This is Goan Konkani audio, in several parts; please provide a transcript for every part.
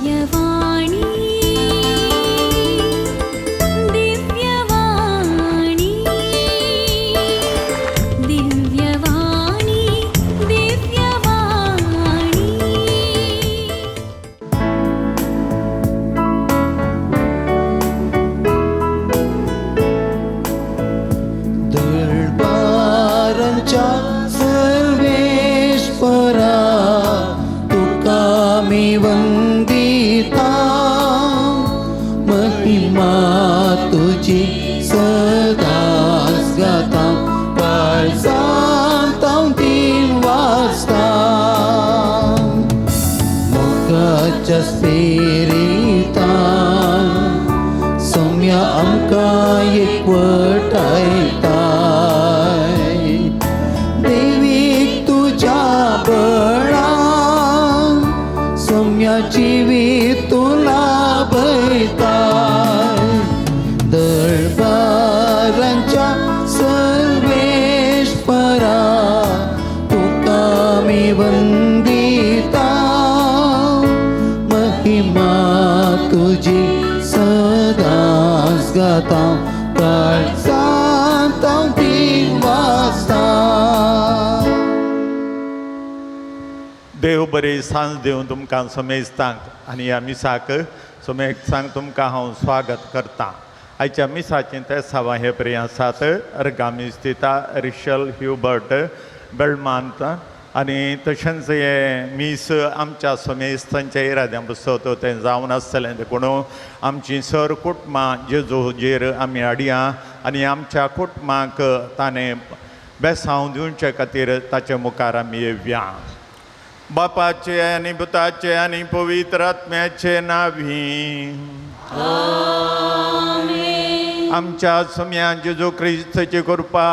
दिव्यवाणी दिव्यवाणी दिव्यवाणी दिव्यवाणी। दरबारांच्या सर्वेश्वरा तुका मी वंदिता, महिमा तुझी सदाच गाता, काळजांत हांव ती वाचता। मोगाच्या स्पिरितान सोम्या आमकां एकवटायताय, देवीक तुज्या बळान सोम्या जिवीत तूं लाभयताय। दरबारांच्या सर्वेश्वरा तुका मी वंदिता, महिमा तुझी सदाच गाता, काळजांत हांव ती वाचता। देव बरी सांज दिवन तुमकां समेजतांक आनी ह्या मिसाक समेजतांक तुमकां हांव स्वागत करता। आयच्या मिसाचें तेसांवां हे पर्यंत आसात अर्गामी स्थिता रिशल ह्युबर्ट बेळमांत आनी तशेंच हें मीस आमच्या समेस्तांच्या इराद्यां बसत तें जावन आसतलें देखून आमचीं सर कुटुंबां जेजूचेर आमी हाडया आनी आमच्या कुटुंबांक ताणें बेसांव दिवचे खातीर ताचे मुखार आमी येवया। बापाचे आनी पुताचे आनी पवित्र आत्म्याचे नावी आमच्या सोम्या जेजू क्रिस्ताची कृपा,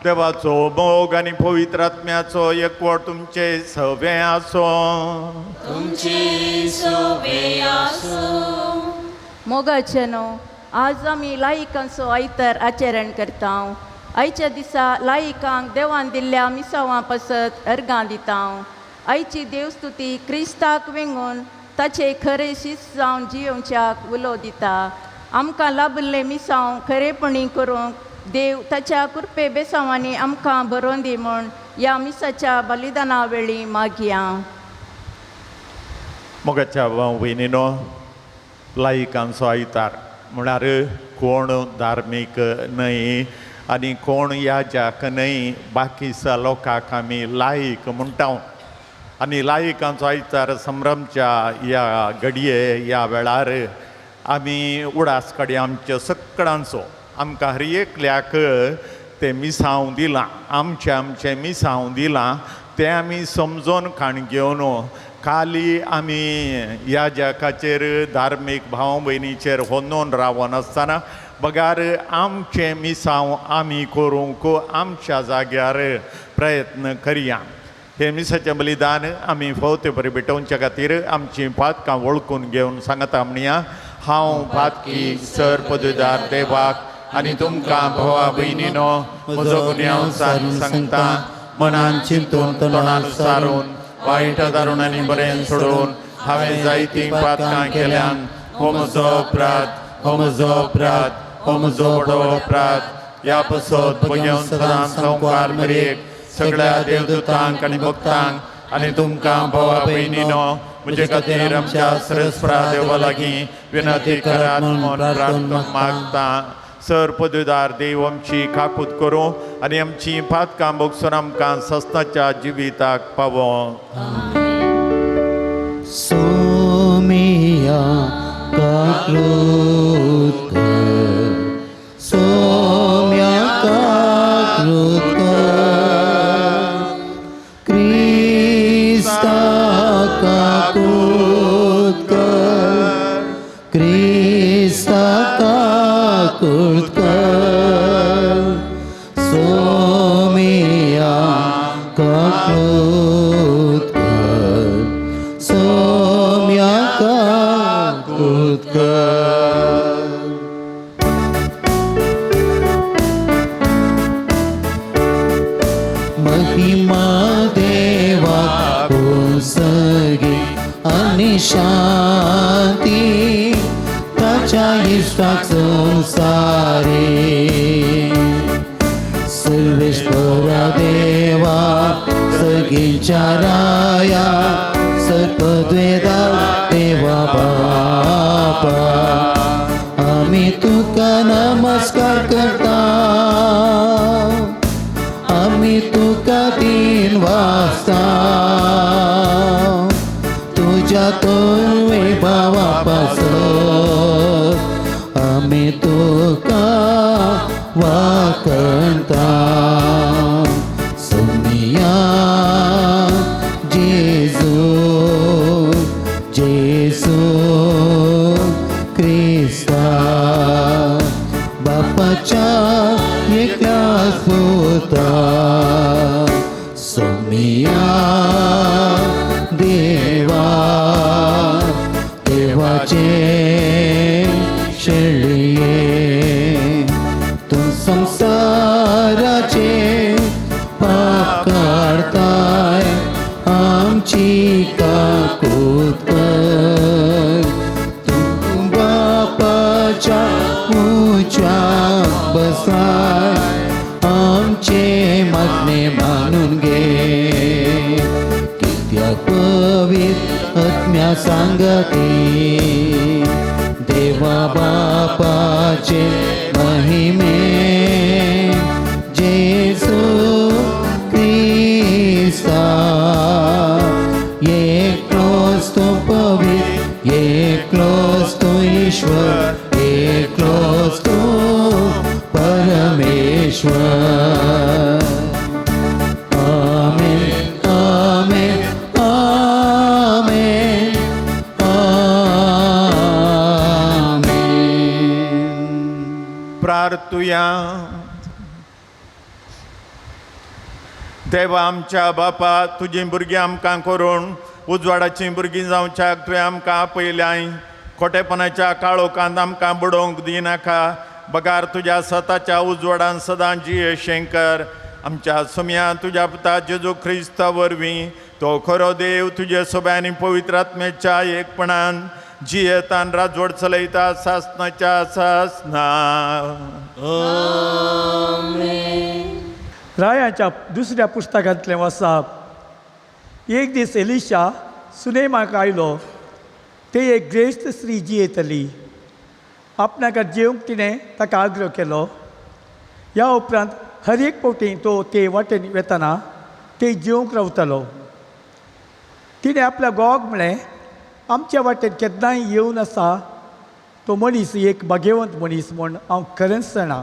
देवाचो मोग आनी पवित्र आत्म्याचो एकवट तुमचे सवे आसो। तुमचे सोबे आसो। मोगाचे न्हू आज आमी लायिकांचो आयतार आचरण करता। आयच्या दिसा लायिकांक देवान दिल्ल्या मिसावां पासत अर्गां दिता। आयची देवस्तुती क्रिस्ताक वेंगून ताचे खरे शिस्त जावन जियोवच्याक उलो दिता। आमकां लाभिल्लें मिसांव खरेपणी करूंक देव ताच्या कृपे बेसांवांनी आमकां बरोवन दी म्हूण ह्या मिसाच्या बलिदाना वेळी मागया। मोगाच्या भाव भयणीनो, लायिकांचो आयतार म्हळ्यार कोण धार्मीक न्हय आनी कोण याजाक न्हय, बाकीच्या लोकांक आमी लायक म्हणटा। आनी लायिकांचो आयतार संभ्रमच्या ह्या घडये ह्या वेळार आमी उडास काडया आमच्या सगळ्यांचो। आमकां हर एकल्याक तें मिसांव दिलां, आमचें आमचें मिसांव दिलां, तें आमी समजोन खाण घेवन खाली आमी ह्या जगाचेर धार्मीक भाव भयणीचेर होंदोन रावनासतना बगार आमचें मिसांव आमी करूंक आमच्या जाग्यार प्रयत्न करया। हें मिसाचें बलिदान आमी फावते बरी भेटोवच्या खातीर आमचीं पातकां वळखून घेवन सांगता म्हणया, हांव पातकी सर पदवीदार देवाक आनी तुमकां भावा भयणीनो म्हजो गुन्यांव सांगता, मनान चिंतून तोंडान सारून वायट दारून आनी बरें सोडून हांवें जायतीं पातकां केल्यान। हो म्हजो अपराध, हो म्हजो अपराध, हो म्हजो व्हडो अपराध। ह्या पसत भगेवन सदां संवकार मरेक सगळ्या देवदूतांक आनी भक्तांक आनी तुमकां भावा भयणीनो म्हजे खातीर आमच्या सरस्वरा देवा लागीं विनंती करात म्हूण प्रार्थना मागता। सर पदवीदार देव आमची काकूत करूं आनी आमची पातकां भोगसून आमकां सस्नाच्या जिविताक पावों। सोमिया काकृत कर, सोम्या काकृत कर, क्रिस्ता काकूत कर, क्रिस्ता काकूत कर, सोमिया काकूत कर, सोम्या काकूत कर। महिमा देवा सगी आनी शांती शांती ताच्या इश्टाक संवसारी. सर्वेश्वरा देवा सगींच्या राया सर्पद्वेदा देवा बापा आमी तुका नमस्कार करता, आमी तुका दिन वाजता, तुज्या तोवे भावा पासत आमी तुका वाकणता. सोमिया जेजू जेजू क्रिस्ता बापाच्या एकल्याच पुता सोमिया देवा देवाचे शेळये तूं संवसाराचे पाप काडताय आमची काकूत कर. तूं बापाच्या उंचाक बसाय आमचे मागणे मानून घे. कित्याक पवित्र आत्म्या सांगती देवा बापाचे महिमे जेजू क्रिस्ता एकलोच तो पवित्र एकलोच तो ईश्वर एकलोच तो परमेश्वर. आमेन आमेन आमेन आमेन. प्रार्थुया. देवा आमच्या बापा तुजीं भुरगीं आमकां करून उजवाडाचीं भुरगीं जावच्याक तुवें आमकां आपयल्याय. खोटेपणाच्या काळोखांत आमकां बुडोवंक दिनाका, बगार तुज्या सताच्या उजवाडान सदां जियेशें कर. आमच्या सुमया तुज्या पुता जेजू क्रिस्ता वरवीं तो खरो देव तुजे सोब्यानी पवित्र आत्म्याच्या एकपणान जियेतान राजवट चलयता सासनाच्या सासना. रायाच्या दुसऱ्या पुस्तकांतलें वसाप. एक दीस एलिशा सुनेमाक आयलो. ते एक ग्रेस्त स्त्री जियेतली. आपणाक जेवंक तिणें ताका आग्रो केलो. ह्या उपरांत हर एक फावटी तो ते वाटेन वेतना ते जेवंक रावतालो. तिणें आपल्या घोवाक म्हळें, आमच्या वाटेन केन्नाय येवन आसा तो मनीस एक भाग्यवंत मनीस म्हूण हांव खरेंच जाणा.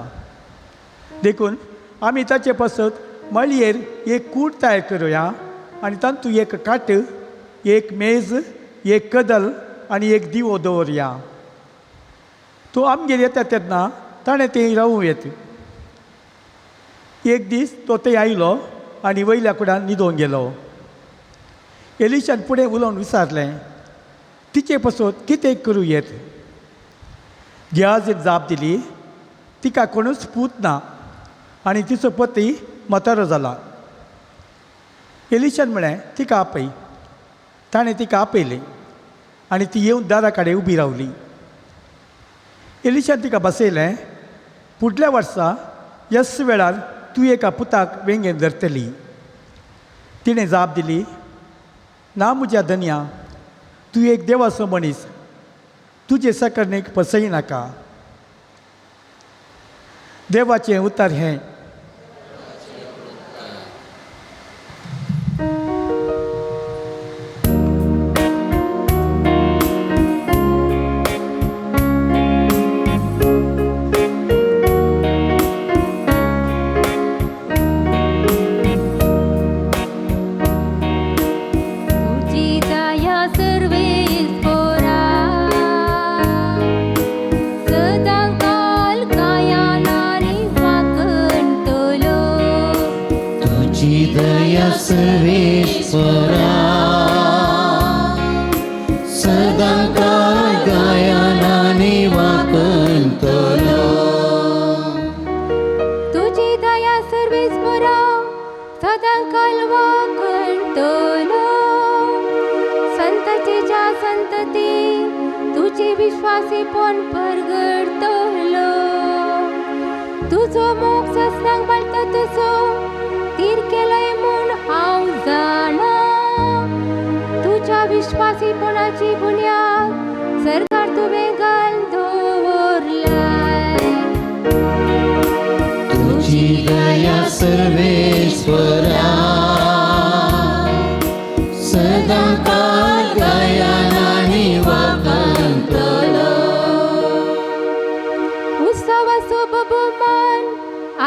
देखून आमी ताचे पासत मळयेर एक कूड तयार करुया आनी तातूंत एक काट, एक मेज, एक कदल आनी एक दिवो दवरया. तो आमगेर येता तेन्ना ताणें तें रावूं येत. एक दीस तो थंय आयलो आनी वयल्या कुडान न्हिदोन गेलो. एलिशान फुडें उलोवन विचारलें, तिचे पासत कितें करूं येत? गेहाजीन जाप दिली, तिका कोणूच पूत ना आनी तिचो पती म्हातारो जाला. एलिशान म्हळें, तिका आपय. ताणें तिका आपयली आनी ती येवन दारा कडेन उबी रावली. एलिशान तिका बसयलें, फुडल्या वर्सा ह्याच वेळार तूं एका पुताक वेंगेंत धरतली. तिणें जाप दिली, ना म्हज्या धनया, तूं एक देवाचो मनीस, तुजे सकरणेक फसय नाका. देवाचें उतर हें. तुजी दया सर्वेस्पोरा सदांकाल गायनानी वाकणतलो. तुजी दया सर्वेश्वरा सदांकाळ गायनानी वाकणतलो. तुजी दया सर्वेस्पोरा सदांकाल वाकणतलो. संततीच्या संतती विश्वासीपण परगडतलो. तुजो मोग ससनाक बाळटा तसो तीर केलय म्हूण हांव जाणा. तुज्या विश्वासीपणाची बुन्याद सरकार तुवें घाल दवरलाय. तुजी दया सर्वेश्वरा सदां काल गायनांनी वागतलो. उत्सवाचो बबुमान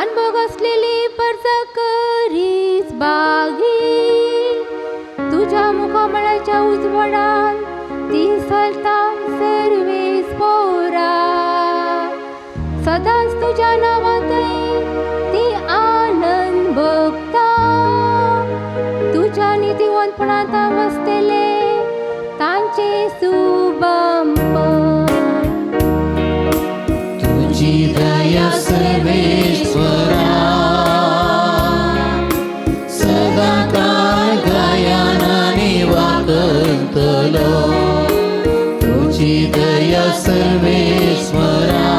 अनभोग असलेली परजा करीस बागी. तुज्या मुखामळाच्या उजवाडान ती चलता सर्वेस पोरा. सदांच तुज्या नांवांतय ती आनंद भोगता. तुज्या नितीवंतपणांत वसतले तांचे सुबंपण. तुजी दया सर्वेश्वरा सदां काल गायनांनी वागतलो. तुजी दया सर्वेश्वरा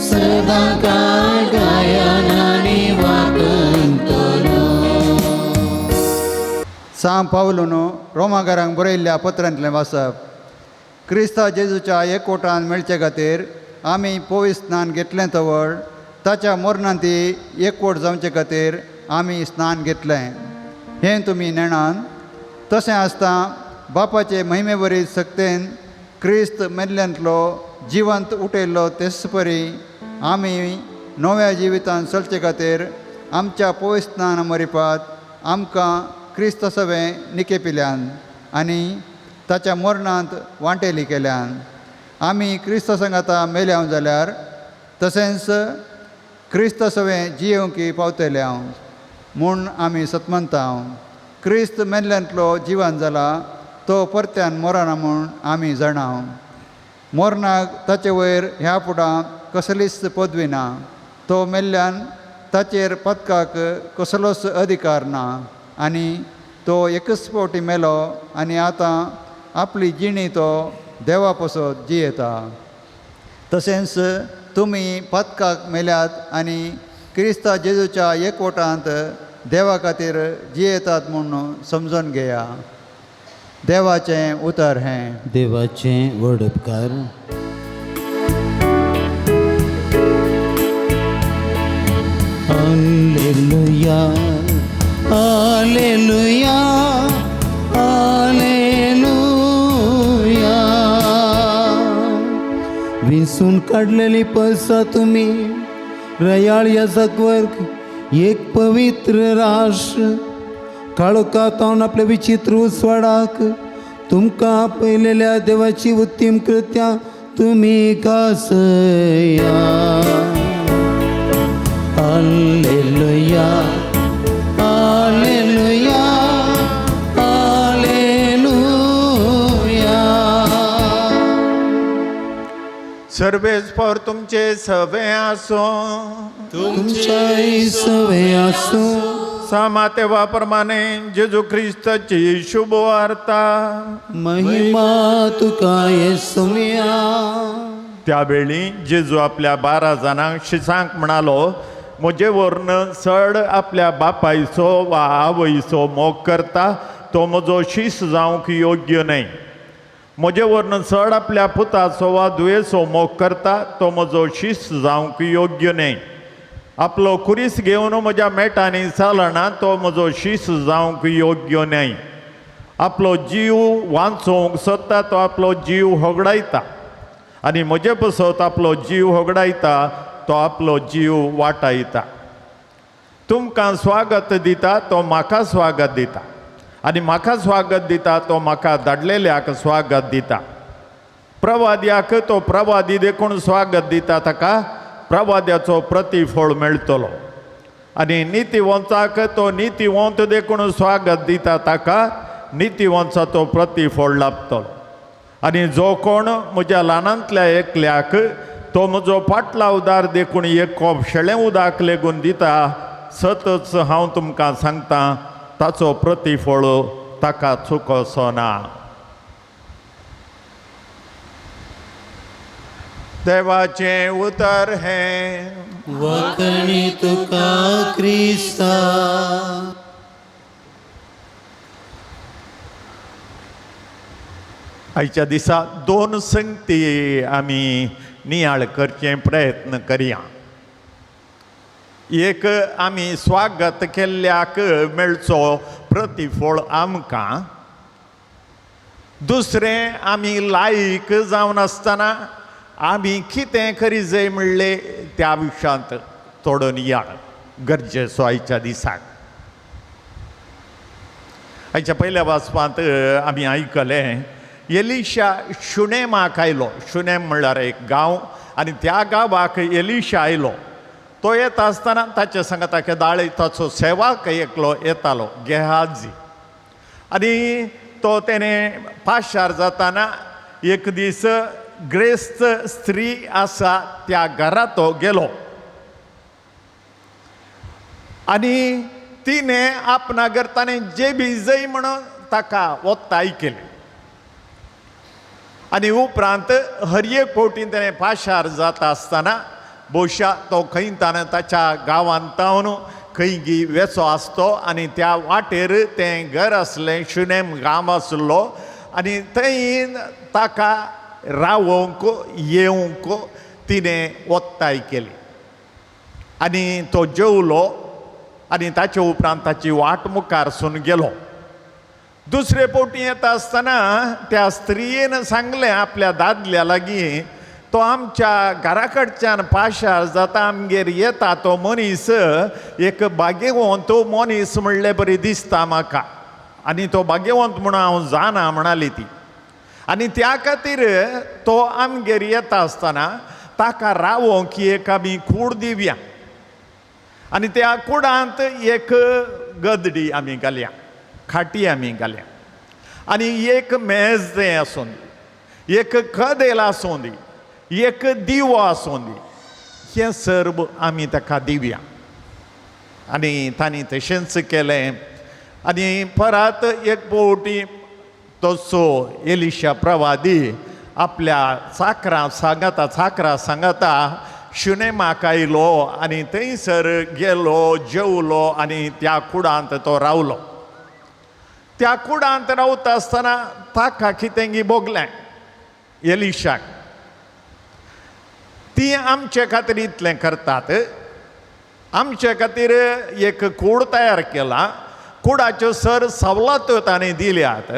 सदां काल गायनांनी वागतलो. सांव पावलून रोमागारांक बरयल्ल्या पत्रांतलें वाचप. क्रिस्ता जेजूच्या एकवटान मेळचे खातीर आमी पवित्र स्नान घेतलें तवळ ताच्या मरणांत ती एकवट जावचे खातीर आमी स्नान घेतलें हें तुमी नेणान. तशें आसता बापाचे महिमे वरी सक्तेन क्रिस्त मेल्ल्यांतलो जिवंत उठयल्लो तेच परी आमी नव्या जिवितान चलचे खातीर आमच्या पवित्र स्नान मरिपात आमकां क्रिस्त सवें निकेपिल्यान आनी ताच्या मरणांत वांटेली केल्यान. आमी क्रिस्त संगाता मेल्या जाल्यार तशेंच क्रिस्त सवें जियेवंक पावतले हांव म्हूण आमी सतमंता. क्रिस्त मेल्ल्यांतलो जिवन जाला तो परत्यान मरना म्हूण आमी जाणा. मरणाक ताचे वयर ह्या फुडां कसलीच पदवी ना. तो मेल्ल्यान ताचेर पदकाक कसलोच अधिकार ना आनी तो एकच फावटी मेलो आनी आतां आपली जिणी तो देवा पसत जियेता. तशेंच तुमी पदकाक मेल्यात आनी क्रिस्ता जेजूच्या एकवटांत देवा खातीर जियेतात म्हूण समजून घेया. देवाचें उतर हें. देवाचें व्हड उपकार. Alleluia, alleluia, alleluia. विसून काडलेली पळसा तुमी रयाळ याजक वर्ग एक पवित्र राष्ट्र काळोखांत आपल्या विचित्र उजवाडाक तुमकां आपयलेल्या देवाची उत्तम कृत्यां तुमी गाजया. Alleluia, alleluia, alleluia. सर्वेस्पर तुमचे सवे आसो. तुमच्याय सवे आसूं. सामातेवा प्रमाणे जेजू ख्रिस्ताची शुभ वार्ता. महिमा तुका येसुया. त्यावेळी जेजू आपल्या 12 जाणांक शिसांक म्हणालो, म्हजे वर्ण चड आपल्या बापायचो वा आवयचो मोग करता तो म्हजो शीस जावंक योग्य न्हय. म्हजे वर्ण चड आपल्या पुताचो वा दुयेचो मोग करता तो म्हजो शीस जावंक योग्य न्हय. आपलो कुरीस घेवन म्हज्या मेटांनी चलना तो म्हजो शीस जावंक योग्य न्हय. आपलो जीव वांचोवंक सोदता तो आपलो जीव होगडायता आनी म्हजे पसत आपलो जीव होगडायता तो आपलो जीव वाटायता. तुमकां स्वागत दिता तो म्हाका स्वागत दिता आनी म्हाका स्वागत दिता तो म्हाका धाडलेल्याक स्वागत दिता. प्रवाद्याक तो प्रवादी देखून स्वागत दिता ताका प्रवाद्याचो प्रतिफळ मेळटलो आनी नितीवंताक तो नितीवंत देखून स्वागत दिता ताका नितीवंताचो प्रतिफळ लाभतलो. आनी जो कोण म्हज्या ल्हानांतल्या एकल्याक तो म्हजो पाटलावदार देखून एक कोप शेळें उदक लेगून दिता, सतच हांव तुमकां सांगता ताचो प्रतिफळ ताका चुकोसो ना. देवाचें उतर हें वखणी तुका क्रिस्ता. आयच्या दिसा दोन संगती आमी नियाळ करचे प्रयत्न करया. एक, आमी स्वागत केल्ल्याक मेळचो प्रतिफळ आमकां. दुसरें, आमी लायक जावन आसतना आमी कितें करी जाय म्हणलें त्या विशयांत थोडो नियाळ गरजेचो आयच्या दिसाक. आयच्या पयल्या वाचपांत आमी आयकलें, एलिशा शुनेमाक आयलो. शुनेम म्हणल्यार एक गांव आनी त्या गांवाक एलिशा आयलो. तो येता आसतना ताचे सांगाता केदाळे ताचो सेवाक एकलो येतालो, गेहाजी. आनी तो तेणें पाशार जाताना एक दीस ग्रेस्त स्त्री आसा त्या घरा तो गेलो आनी तिणें आपणागर ताणें जेबी जय म्हणून ताका ओत्ताय केली. आनी उपरांत हर एक फावटी तेणें पाशार जाता आसतना भोवशा तो खंय ताणें ताच्या गांवांत तावन खंय गी वेचो आसतो आनी त्या वाटेर तें घर आसलें, शुनेम गांव आसलो आनी थंय ताका रावोंक येवंक तिणें ओत्ताय केली आनी तो जेवलो आनी ताचे उपरांत ताची वाट मुखार सून गेलो. दुसरे फावटी येता आसतना त्या स्त्रियेन सांगलें आपल्या दादल्या लागीं, तो आमच्या घरा कडच्यान पाशार जाता आमगेर येता तो मनीस एक भाग्यवंत मनीस म्हणले बरी दिसता म्हाका आनी तो भाग्यवंत म्हणून हांव जाणा म्हणाली ती. आनी त्या खातीर तो आमगेर येता आसतना ताका रावोंक एक आमी कूड दिवया आनी त्या कुडांत एक गदडी आमी घालया, खाटी आमी घालया आनी एक मेज तें आसूं दी, एक कदेल आसूं दी, एक दिवो आसूं दी, हें सर्व आमी ताका दिवया. आनी तांणी तशेंच केलें. आनी परत एक फावटी तसो एलिशा प्रवादी आपल्या चाकरां सांगाता चाकरां सांगाता शुनेमाक आयलो आनी थंयसर गेलो, जेवलो आनी त्या कुडांत तो रावलो. त्या कुडांत रावता आसतना ताका कितें भोगलें एलिशाक, ती आमचे खातीर इतलें करतात, आमचे खातीर एक कूड तयार केला, कुडाच्यो सर सवलत्यो ताणें दिल्यात,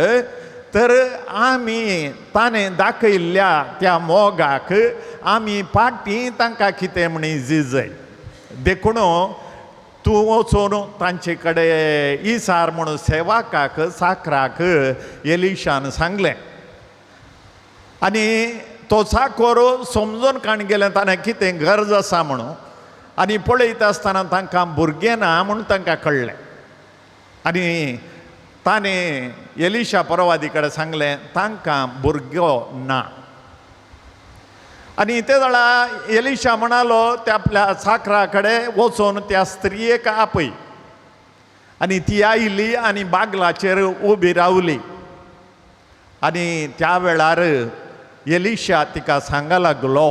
तर आमी ताणें दाखयल्ल्या त्या मोगाक आमी फाटीं तांकां कितें म्हणी जिजय, देखून तूं वचून तांचे कडेन इसार म्हणून सेवाकाक चाकराक एलिशान सांगलें. आनी तो चाकोर समजून काण गेलें ताणें कितें गरज आसा म्हणून. आनी पळयता आसतना तांकां भुरगें ना म्हूण तांकां कळ्ळें. आनी ताणें एलिशा परवादी कडेन सांगलें तांकां भुरगो ना. आनी ते जाणा एलिशा म्हणालो त्या आपल्या चाकरा कडेन वचून त्या स्त्रियेक आपय. आनी ती आयली आनी बागलाचेर उबी रावली. आनी त्या वेळार एलिशा तिका सांगा लागलो,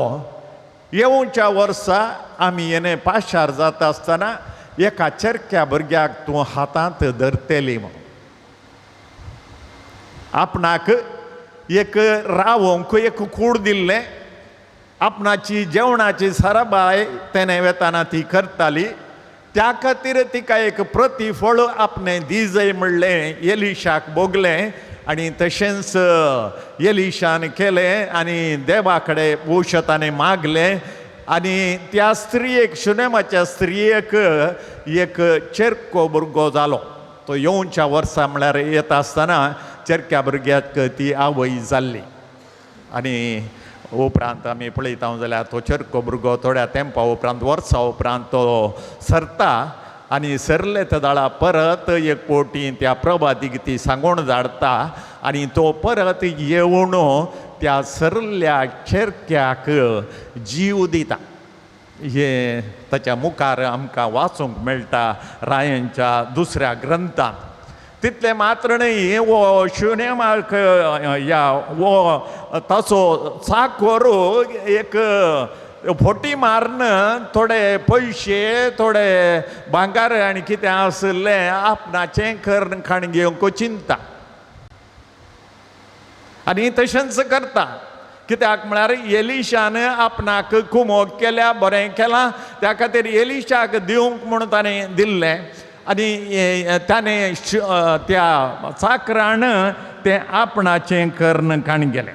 येवच्या वर्सा आमी येणे पाशार जाता आसतना एका चेरक्या भुरग्याक तूं हातांत धरतली म्हणून. आपणाक एक रावोंक एक कूड दिल्लें, आपणाची जेवणाची सराबाय तेणें वेताना ती करताली, त्या खातीर तिका एक प्रतिफळ आपणें दिजय म्हणलें एलिशाक भोगलें. आनी तशेंच एलिशान केलें आनी देवा कडेन औशतांनी मागलें. आनी त्या स्त्रियेक, शुनेमाच्या स्त्रियेक एक चेरको भुरगो जालो. तो येवच्या वर्सा म्हळ्यार येता आसतना चेरक्या भुरग्याक ती आवय जाल्ली. आनी उपरांत आमी पळयता जाल्यार तो चेरको भुरगो थोड्या तेंपा उपरांत, वर्सा उपरांत तो सरता. आनी सरले ते दाळा परत एक फावटी त्या प्रभातीक ती सांगून धाडटा आनी तो परत येवन त्या सरल्या चेरक्याक जीव दिता. हें ताच्या मुखार आमकां वाचूंक मेळटा रायांच्या दुसऱ्या ग्रंथांत. तितलें मात्र न्हय, वो शुनेमाक या वो ताचो चाकोर एक फोटी मारून थोडे पयशे थोडे भांगर आनी कितें आशिल्लें आपणाचें कर्ण खाण घेवंक चिंता आनी तशेंच करता. कित्याक म्हळ्यार एलिशान आपणाक कुमोक केल्या, बरें केलां, त्या खातीर एलिशाक दिवंक म्हूण ताणें दिल्लें आनी ताणें त्या चाकरान तें आपणाचें कर्ण काण गेलें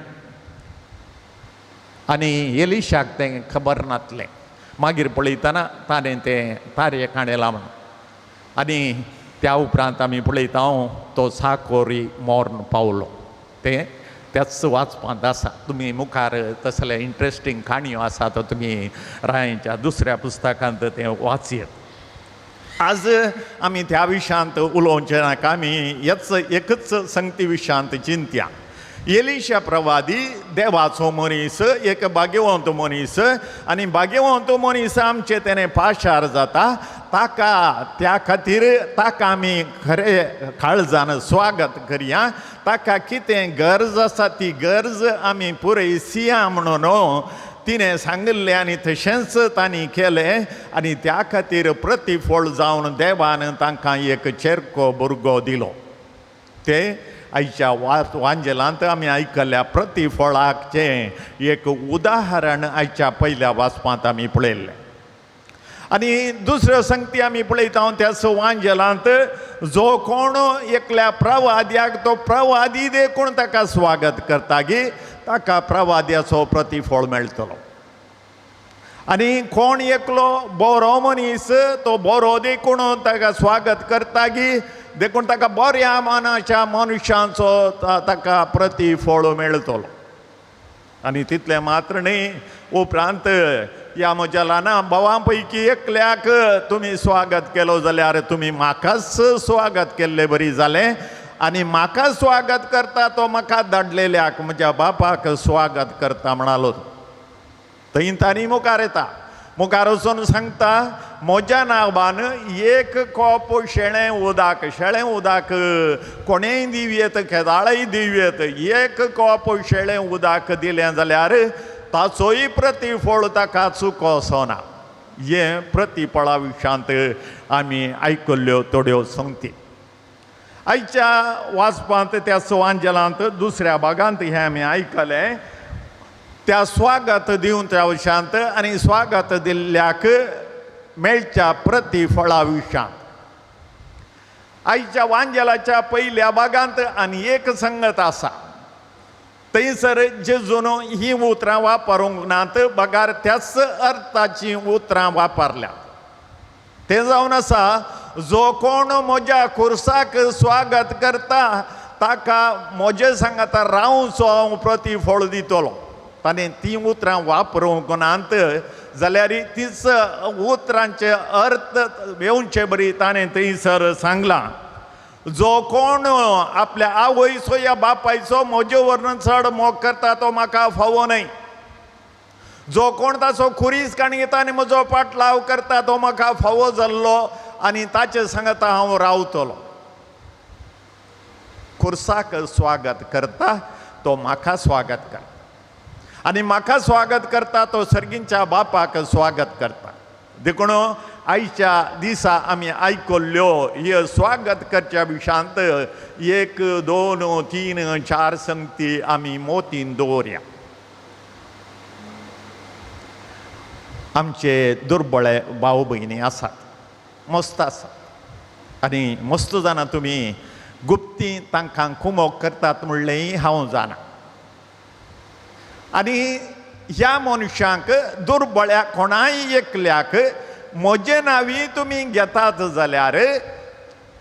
आनी एलिशाक तें खबर नातलें. मागीर पळयतना ताणें तें तारे काणेलां म्हणून आनी त्या उपरांत आमी पळयता तो चाकोरी मोर्न पावलो. तें त्याच वाचपांत आसा. तुमी मुखार तसले इंट्रस्टींग काणयो आसात तुमी रायांच्या दुसऱ्या पुस्तकांत तें वाचयत. आज आमी त्या विशयांत उलोवचें नाका, आमी हेच एकच संगती विशयांत चिंतया. एलिशा प्रवादी देवाचो मनीस, एक भाग्यवंत मनीस आनी भाग्यवंत मनीस आमचे तेणें पाशार जाता. ताका त्या खातीर ताका आमी खरें काळजान स्वागत करया. ताका कितें गरज आसा ती गरज आमी पुरयसिया म्हणून तिणें सांगिल्लें आनी तशेंच तांणी केलें आनी त्या खातीर प्रतिफळ जावन देवान तांकां एक चेरको भुरगो दिलो. ते आयच्या वांजेलांत आमी आयकल्ल्या प्रतिफळाचें एक उदाहरण आयच्या पयल्या वाचपांत आमी पळयल्लें. आनी दुसऱ्यो संगती आमी पळयता त्या वांजेलांत जो कोण एकल्या प्रवाद्याक तो प्रवादी देखून ताका स्वागत करता गी ताका प्रवाद्याचो प्रतिफळ मेळटलो. आनी कोण एकलो बरो मनीस तो बरो देखून ताका स्वागत करता गी देखून ताका बऱ्या मनाच्या मनशांचो ताका प्रतिफळ मेळटलो. आनी तितलें मात्र न्हय, उपरांत ह्या म्हज्या ल्हाना भावां पैकी एकल्याक तुमी स्वागत केलो जाल्यार तुमी म्हाकाच स्वागत केल्ले बरी जालें आनी म्हाका स्वागत करता तो म्हाका धाडलेल्याक म्हज्या बापाक स्वागत करता म्हणालो. थंय तांणी मुखार येता, मुखार वचून सांगता म्हज्या नांवान एक कोप शेळें उदक, शेळें उदक कोणेय दिवयेत केदाळय दिवयेत, एक कोप शेळें उदक दिलें जाल्यार ताचोय प्रतिफळ ताका चुकोसो ना. हें प्रतिफळा विशयांत आमी आयकल्ल्यो थोड्यो संगती. आयच्या वाचपांत त्या स्वांजलांत दुसऱ्या भागांत हें आमी आयकलें. त्या स्वागत दिवन त्या विशयांत आनी स्वागत दिल्ल्याक मेळच्या प्रतिफळा विशयांत आयच्या वांजेलाच्या पयल्या भागांत आनी एक संगत आसा. थंयसर जेजून ही उतरां वापरूंक नात, बगार त्याच अर्थाचीं उतरां वापरल्यात. तें जावन आसा जो कोण म्हज्या खुर्साक स्वागत करता ताका म्हजे सांगाता रावचो हांव प्रतिफळ दितलो. ताणें तीं उतरां वापरूंक नात जाल्यार तीच उतरांचे अर्थ येवचे बरी ताणें थंयसर सांगलां. जो कोण आपल्या आवयचो या बापायचो म्हजे वरन चड मोग करता तो म्हाका फावो न्हय. जो कोण ताचो खुरीस काणी घेता आनी म्हजो पाटलाव करता तो म्हाका फावो जाल्लो आनी ताचे सांगता हांव रावतलो. खुर्साक स्वागत करता तो म्हाका स्वागत करता आनी म्हाका स्वागत करता तो सर्गींच्या बापाक स्वागत करता. देखून आयच्या दिसा आमी आयकल्ल्यो हे स्वागत करच्या विशयांत 1 2 3 4 संगती आमी मोतीन दवरया. आमचे दुर्बळे भाव भयणी आसात, मस्त आसात आनी मस्त जाणा तुमी गुप्ती तांकां कुमोक करतात म्हणलेंय हांव जाणा. आनी ह्या मनशांक दुर्बळ्या कोणाय एकल्याक म्हजे नांवी तुमी घेतात जाल्यार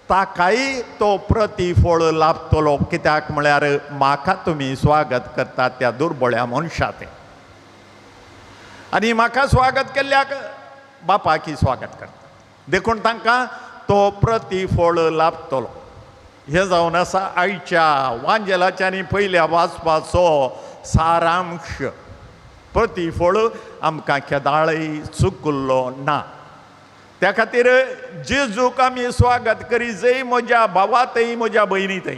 ताकाय तो प्रतिफळ लाभतलो. कित्याक म्हळ्यार म्हाका तुमी स्वागत करतात त्या दुर्बळ्या मनशाचें आनी म्हाका स्वागत केल्ल्याक बापाकी स्वागत करता, देखून तांकां तो प्रतिफळ लाभतलो. हें जावन आसा आयच्या वांजेलाच्या आनी पयल्या वाचपाचो सारांश. प्रतिफळ आमकां केदाळय चुकल्लो ना. त्या खातीर जेजूक आमी स्वागत करी जय म्हज्या भावा थंय, म्हज्या भयणी थंय.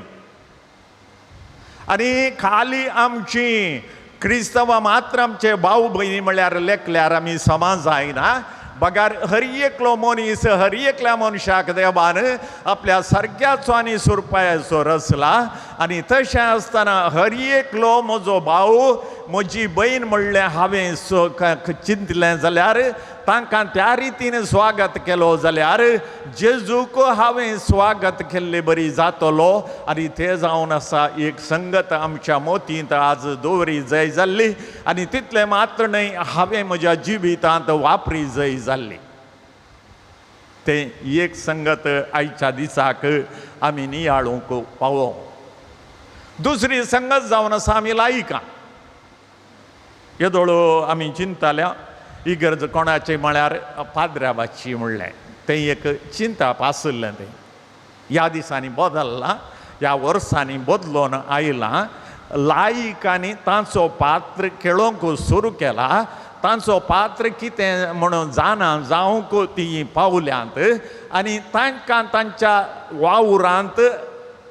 आनी खाली आमची क्रिस्तांवां मात्र आमचे भाव भयणी म्हळ्यार लेखल्यार आमी समाज जायना, बगार हर एकलो मनीस, हर एकल्या मनशाक देवान आपल्या सारक्याचो आनी सुरपायाचो रचला. आनी तशें आसतना हर एकलो म्हजो भाव म्हजी भयण म्हणलें हांवें चिंतलें जाल्यार, तांकां त्या रितीन स्वागत केलो जाल्यार जेजूक हांवें स्वागत केल्ले बरी जातलो. आनी तें जावन आसा एक संगत आमच्या मोतींत आज दवरी जाय जाल्ली, आनी तितलें मात्र न्हय हांवें म्हज्या जिवितांत वापरी जाय जाल्ली. तें एक संगत आयच्या दिसाक आमी नियाळूंक पावो. दुसरी संगत जावन आसा आमी लायिकां. येदोळो आमी चिंताल्या इगर्ज कोणाची म्हळ्यार पाद्र्याबाची म्हणलें, तें एक चिंताप आशिल्लें. तें ह्या दिसांनी बदल्लां, ह्या वर्सांनी बदलून आयलां. लायिकांनी तांचो पात्र खेळोवंक सुरू केला. तांचो पात्र कितें म्हणून जाणा जावंक ती पावल्यांत आनी तांकां तांच्या वावरांत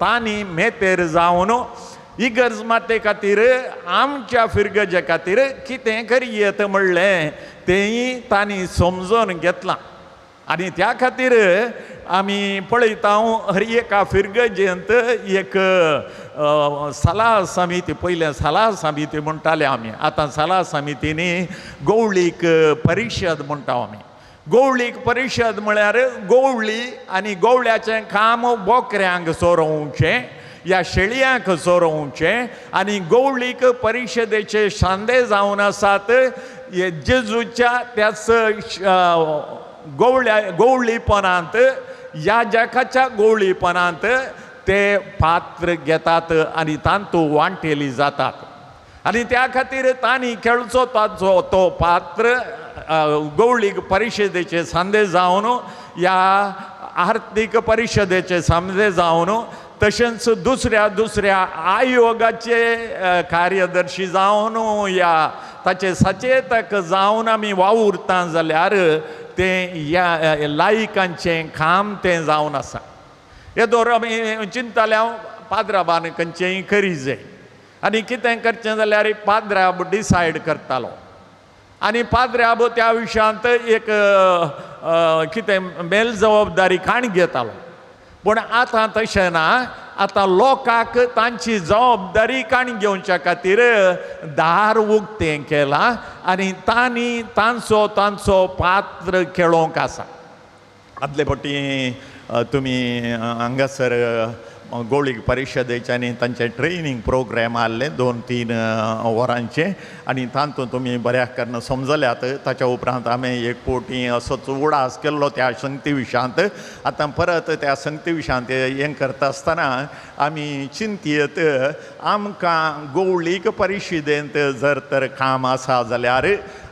तांणी मेतेर जावन इगर्ज माते खातीर आमच्या फिरगजे खातीर कितें करयेत म्हणलें तेंय तांणी समजून घेतलां. आनी त्या खातीर आमी पळयता हर एका फिरगजेंत एक सलाह समिती, पयलें सलाह समिती म्हणटाले आमी, आतां सलाह समितींनी गवळीक परिशद म्हणटा आमी. गवळीक परिशद म्हळ्यार गवळी आनी गवळ्याचें काम बोकऱ्यांक सोरोवचें या शेळयांक सोरोवचें. आनी गवळीक परिशदेचे शांदे जावन आसात जेजूच्या त्याच गवळ्या गवळीपणांत ह्या जगाच्या गवळीपणांत ते पात्र घेतात आनी तांतू वांटेली जातात. आनी त्या खातीर तांणी खेळचो ताचो तो पात्र गवळीक परिशदेचे सांदे जावन ह्या आर्थीक परिशदेचे सांदे जावन तशेंच दुसऱ्या दुसऱ्या आयोगाचे कार्यदर्शी जावन या ताचे सचेतक जावन आमी वावुरता जाल्यार तें ह्या लायिकांचें काम तें जावन आसा. येदोर आमी चिंताले हांव पाद्राबान खंयचेंय करी जाय आनी कितें करचें जाल्यार पाद्राब डिसायड करतालो आनी पाद्राब त्या विशयांत एक कितें मेल जबाबदारी काण घेतालो. पूण आतां तशें ना, आतां लोकांक तांची जबाबदारी काण घेवच्या खातीर दार उक्तें केलां आनी तांणी तांचो तांचो पात्र खेळोवंक आसा. आदले फावटी तुमी हांगासर गवळीक परिशदेचे आनी तांचे ट्रेनींग प्रोग्राम आहले 2-3 वरांचे आनी तातूंत तुमी बऱ्या करून समजल्यात. ताच्या उपरांत आमी एक फावटी असोच उडास केल्लो त्या संगती विशयांत. आतां परत त्या संगती विशयांत हें करता आसतना आमी चिंतयत आमकां गवळीक परिशदेंत जर तर काम आसा जाल्यार,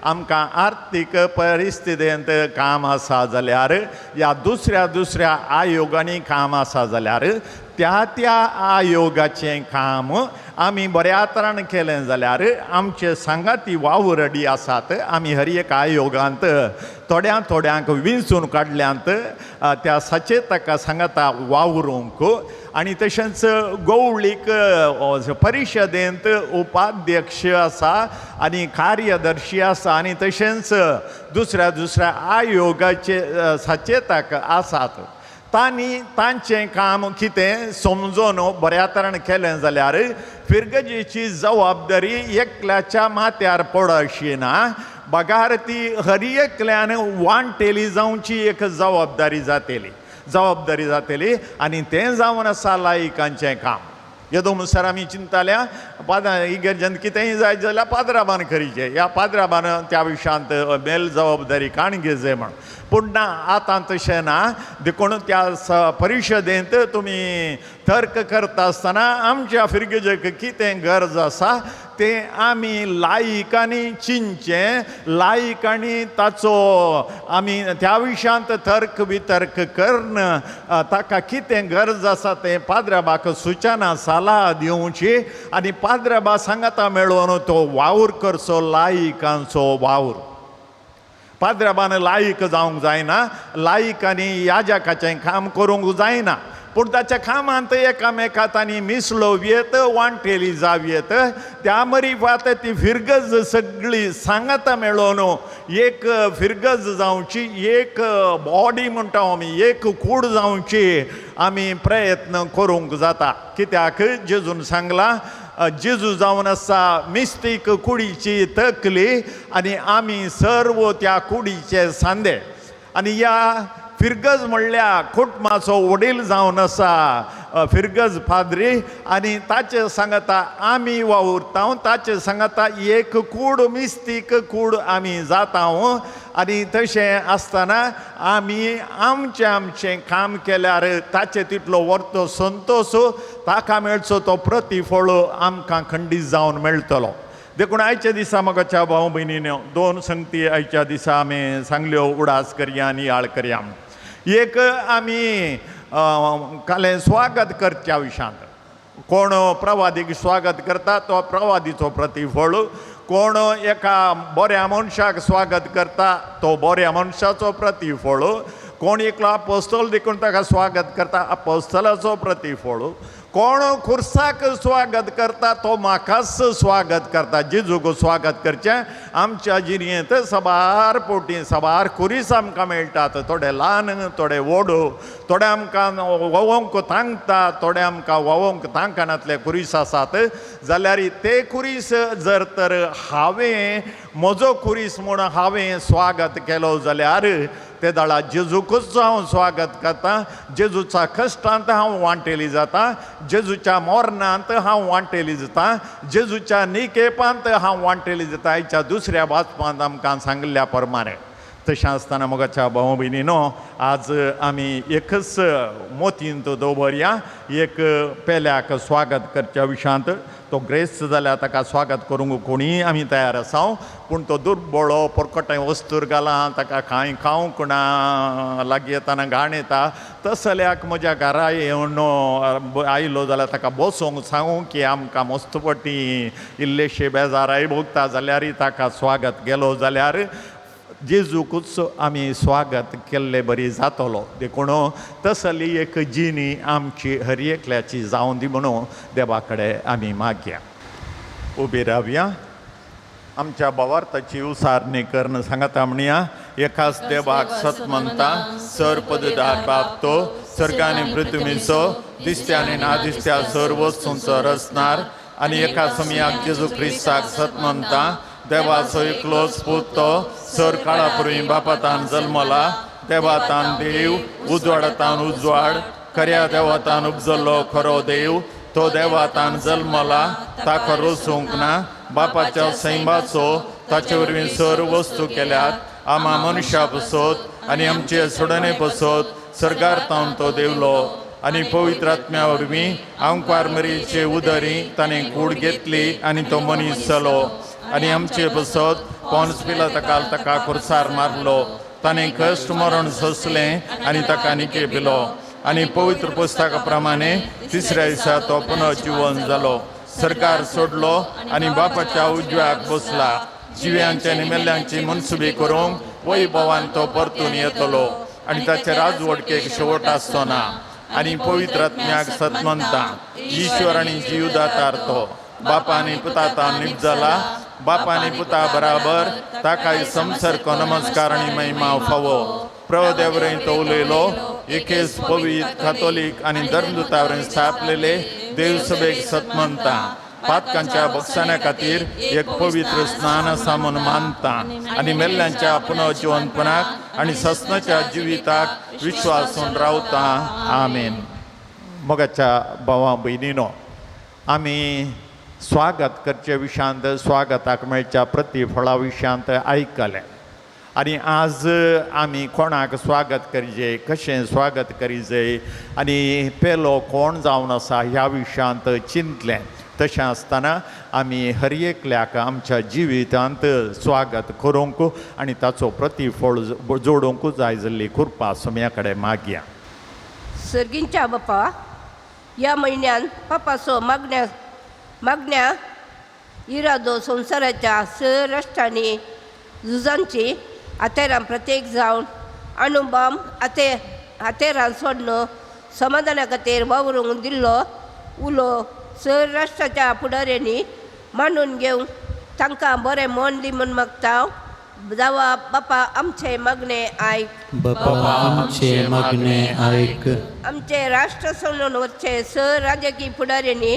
आमकां आर्थीक परिस्थितींत काम आसा जाल्यार, या दुसऱ्या दुसऱ्या आयोगांनी काम आसा जाल्यार त्या त्या आयोगाचें काम आमी बऱ्या तरान केलें जाल्यार आमचे सांगाती वावुरडी आसात. आमी हर एक आयोगांत थोड्या थोड्यांक विंचून काडल्यांत त्या सचेतका सांगाता वावरूंक. आनी तशेंच गवळीक परिशदेंत उपाध्यक्ष आसा आनी कार्यदर्शी आसा आनी तशेंच दुसऱ्या दुसऱ्या आयोगाचे सचेतक आसात. तांणी तांचें काम कितें समजून बऱ्या तरान केलें जाल्यार फिरगजेची जबाबदारी एकल्याच्या माथ्यार पडशी ना, बगार ती हर एकल्यान वांटेली जावची एक जबाबदारी जातली, जबाबदारी जातली. आनी तें जावन आसा लायिकांचें काम. येदो म्हणसर आमी चिंताल्या पाद्रा इगर्जेंत कितेंय जाय जाल्यार पाद्राबान करीचें, ह्या पाद्राबान त्या विशयांत मेल जबाबदारी काण घेवचे म्हण. पूण ना, आतां तशें ना. देखून त्या परिशदेंत तुमी तर्क करता आसतना आमच्या फिरगजेक कितें गरज आसा तें आमी लायिकांनी चिंतचें, लायिकांनी ताचो आमी त्या विशयांत तर्क वितर्क करून ताका कितें गरज आसा तें पाद्राबाक सुचना सलाह दिवची आनी पाद्राबा सांगाता मेळोवन तो वावर करचो, लायिकांचो वावर. पाद्र्याबान लायक जावंक जायना, लायकांनी याजकाचें काम करूंक जायना, पूण ताच्या कामांत एकामेका तांणी मिसळोव येत, वांटेली जावं येत. त्या मरिफात ती फिरगज सगळी सांगाता मेळोन एक फिरगज जावची, एक बॉडी म्हणटा आमी, एक कूड जावची आमी प्रयत्न करूंक जाता. कित्याक जेजून सांगलां, जेजू जावन आसा मिस्तीक कुडीची तकली आनी आमी सर्व त्या कुडीचे सांदे. आनी ह्या फिरगज म्हणल्या कुटुंबाचो वडील जावन आसा फिरगज पाद्री आनी ताचे सांगता आमी वावुरता, ताचे सांगता एक कूड मिस्तीक कूड आमी जाता. आनी तशें आसतना आमी आमचें आमचें काम केल्यार ताचे तितलो वर्तो संतोश ताका मेळचो तो प्रतिफळ आमकां खंडीत जावन मेळटलो. देखून आयच्या दिसा म्हाका भाव भयणीनो दोन संगती आयच्या दिसा आमी सांगल्यो, उडास करया आनी याळ करया. एक आमी कालें स्वागत करच्या विशांत, कोण प्रवादीक स्वागत करता तो प्रवादीचो प्रतिफळ, कोण एका बऱ्या मनशाक स्वागत करता तो बऱ्या मनशाचो प्रतिफळ, कोण एकलो आपोस्तल देखून ताका स्वागत करता आपोस्तलाचो प्रतिफळ, कोण खुर्साक स्वागत करता तो म्हाकाच स्वागत करता. जेजूक स्वागत करचें आमच्या जिणेंत साबार पोटी साबार खुरीस आमकां मेळटात, थोडे ल्हान थोडे व्हड, थोडे आमकां व्हांवोंक तांकता, थोडे आमकां व्हांवोंक तांकनातले खुरीस आसात. जाल्यार ते खुरीस जर तर हांवें म्हजो खुरीस म्हूण हांवें स्वागत केलो जाल्यार ते दाळा जेजूकूच हांव स्वागत करता, जेजूच्या कश्टांत हांव वांटेली जाता, जेजूच्या मरणांत हांव वांटेली जाता, जेजूच्या निकेपांत हांव वांटेली जाता. आयच्या दुसऱ्या वाचपांत आमकां सांगिल्ल्या प्रमाणे. तशें आसतना मोगाच्या भाव भयणीनो आज आमी एकच मोतींत दवरया, एक पेल्याक स्वागत करच्या विशांत. तो ग्रेस्त जाल्यार ताका स्वागत करूंक कोणीय आमी तयार आसा, पूण तो दुर्बळो परकटें वस्तूर घाला, ताका कांय खावंक ना, लागीं येतना घाण येता, तसल्याक म्हज्या घरा येवन आयलो जाल्यार ताका बसोंक सांगूंक की आमकां मस्त पटी इल्लेशे बेजाराय भोगता जाल्यारय ताका स्वागत केलो जाल्यार जेजूकूच आमी स्वागत केल्ले बरी जातलो. देखून तसली एक जिणी आमची हर एकल्याची जावं दी म्हणून देवा कडेन आमी मागया. उबी रावया, आमच्या भावार्थाची उसारणी करून सांगता म्हणया, एकाच देवाक सत म्हणटा, सर पददार बाप तो सर्ग आनी पृथ्वीचो दिसत्या आनी ना दिसत्या सर वस्तूंचो रचणार, आनी एका समयाक जेजू क्रिस्ताक सत म्हणटा, देवाचो एकलोच पूत तो सर काळा पूर्वी बापातान जल्मला, देवातान देव, उजवाडातान उजवाड, खऱ्या देवातान उपजल्लो खरो देव, तो देवातान जल्मला, ताका रोसूंक ना, बापाच्या सैमाचो ताचे वरवीं सर वस्तू केल्यात, आमा मनशा पसत आनी आमचे सोडणे पसत सर्गार तावन तो देवलो, आनी पवित्र आत्म्या वरवीं आंकवार मरीचे उदरी ताणें कूड घेतली आनी तो मनीस जालो, आनी आमचे पसत पोन्स पिलाता ताका खुर्सार मारलो, ताणें कश्ट मरण सोंसलें आनी ताका निकेपिलो, आनी पवित्र पुस्तका प्रमाणे तिसऱ्या दिसा तो पुनर्जिवन जालो, सरकार सोडलो आनी बापाच्या उजव्याक बसला, जिव्यांचे आनी मेल्ल्यांची मनसुबी करूंक वैभवान तो परतून येतलो आनी ताचे राजवटकेक शेवट आसचो ना. आनी पवित्र आत्म्याक सत म्हणटा, ईश्वर आनी जीवदातार तो बापा आनी पुताता निपजला, बापा आनी पुता बराबर ताकाय संसर्ग नमस्कार आनी महिमा फावो. प्रभुदेवरें तो उलयलो, एकेच पवित्र कातोलीक आनी धर्मदूतावरें स्थापलेले देवसभेक सत म्हणटा, पातकांच्या बक्षाण्या खातीर एक पवित्र स्नान आसा म्हूण मानता, आनी मेल्ल्यांच्या पुनर्जिवनपणाक आनी ससनाच्या जिविताक विश्वासून रावता. आमेन. मोगाच्या भावा भयणीनो, आमी स्वागत करचे विशांत, स्वागताक मेळच्या प्रतिफळा विशांत आयकलें, आनी आज आमी कोणाक स्वागत करिजे, कशें स्वागत करिजे आनी पेलो कोण जावन आसा ह्या विशयांत चिंतलें. तशें आसतना आमी हर एकल्याक आमच्या जिवितांत स्वागत करूंक आनी ताचो प्रतिफळ जोडूंक जाय जाल्ली कृपा सोम्या कडेन मागया. सर्गींच्या बापा, ह्या म्हयन्यान पापाचो मागण्या मागण्या इरादो संवसाराच्या स राष्ट्रांनी झुजांची आतेरां प्रत्येक जावन अणुबाम आते हातेरान सोडण समाधाना खातीर वावरूंक दिल्लो उलो सर राष्ट्राच्या फुडाऱ्यांनी मांडून घेवन तांकां बरें मन दी म्हूण मागता. जावा बापा आमचें मागणें आयक. बापा आमचे मागणे आयक. आमचे राष्ट्र सोडून वचचे सर राजकीय फुडाऱ्यांनी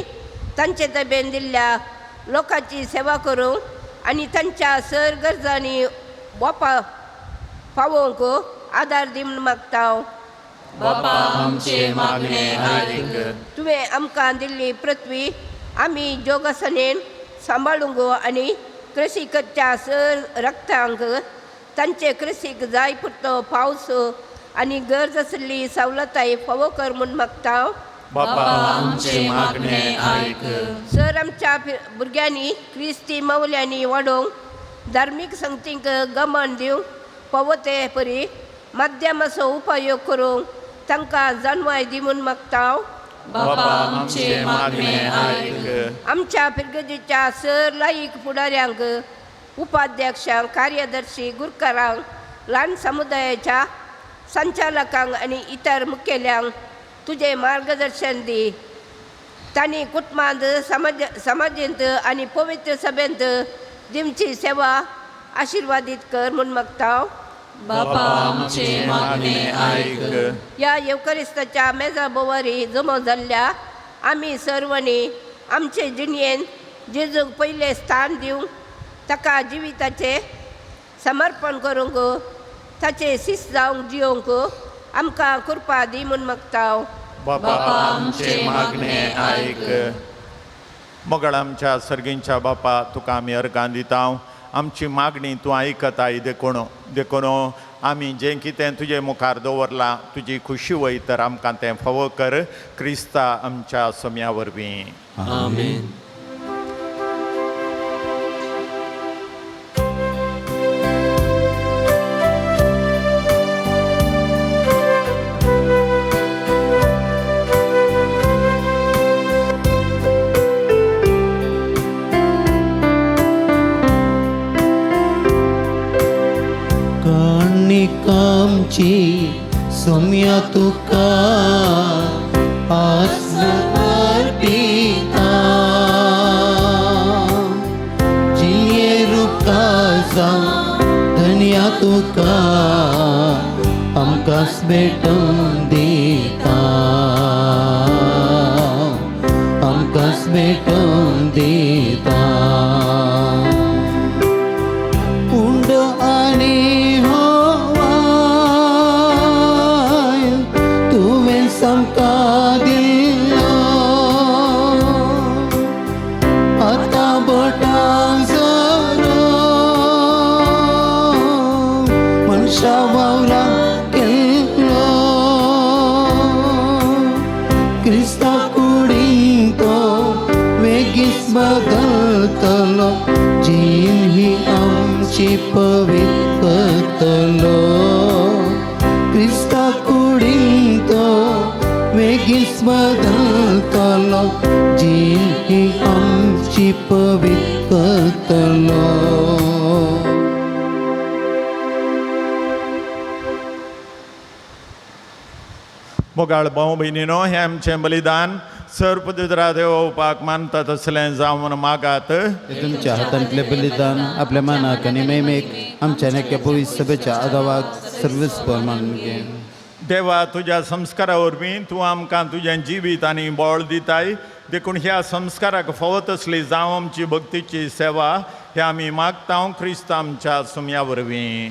तांचे तबेन दिल्ल्या लोकांची सेवा करूंक आनी तांच्या सर गरजांनी वापा पावोवंक आदार दी म्हूण मागता. बापा आमचे मागणे आयक. तुवें आमकां दिल्ली पृथ्वी आमी जोगसनेन सांबाळूंक आनी कृशी करच्या सर रक्तांक तांचे कृशीक जाय पुरतो पावस आनी गरज आशिल्ली सवलताय फावो कर म्हूण मागता. बापा आमचे मागणे आयक. सर आमच्या भुरग्यांनी क्रिस्ती मौल्यांनी वाडोवंक धार्मीक संगतींक गमन दिवंक फावो ते परी माध्यमाचो उपयोग करूंक तांकां जाणवाय दी म्हूण मागता. बापा आमचे मागणे आयक. आमच्या फिरगजीच्या सर लायक फुडाऱ्यांक उपाध्यक्षांक कार्यदर्शी गुरकारांक ल्हान समुदायाच्या संचालकांक आनी इतर मुखेल्यांक तुजें मार्गदर्शन दी. तांणी कुटुंबांत समाज समाजेंत आनी पवित्र सभेंत दिवची सेवा आशिर्वादीत कर म्हूण मागता. बापा आमचे मागणे आयक. ह्या येवकरिस्ताच्या मेजा बोवारी जमो जाल्ल्या आमी सर्वांनी आमचे जिणयेन जेजूक पयलें स्थान दिवंक ताका जिविताचें समर्पण करूंक ताचें शिस्त जावंक जियोवंक आमकां कृपा दी म्हूण मागता. बापा आमचे मागणे आयक. मोगाळ आमच्या सर्गींच्या बापा, तुका आमी अर्गां दिता. आमची मागणी तूं आयकताय देखून देखून आमी जें कितें तुजे मुखार दवरलां तुजी खुशी वय तर आमकां तें फावो कर क्रिस्ता आमच्या सम्या वरवीं. आमेन. सोम्या तुका आस अर्पिता जिये रुका जावं धन्या तुका आमकां भेटून दिता आमकां भेटून दिता. उंड आनी बदलतलो जीण ही आमची पवित्रतलो क्रिस्ता कुडीन तो वेगीच बदलतलो जीण ही आमची पवित्रतलो. मोगाळ भाव भयणीनो, हें आमचें बलिदान सर्वपदुद्रा देवोवपाक मानता तसलें जावन मागात. तुमच्या हातांतलें बलिदान आपल्या मानाक आनी मेमेक आमच्या नेक्या पवित्र सभेच्या आदावाक सर्वस्व मानून घे. देवा, तुज्या संस्कारा वरवीं तूं आमकां तुजें जिवीत आनी बळ दिताय देखून ह्या संस्काराक फावो तसली जावं आमची भक्तीची सेवा हे आमी मागता क्रिस्त आमच्या सुम्या वरवीं.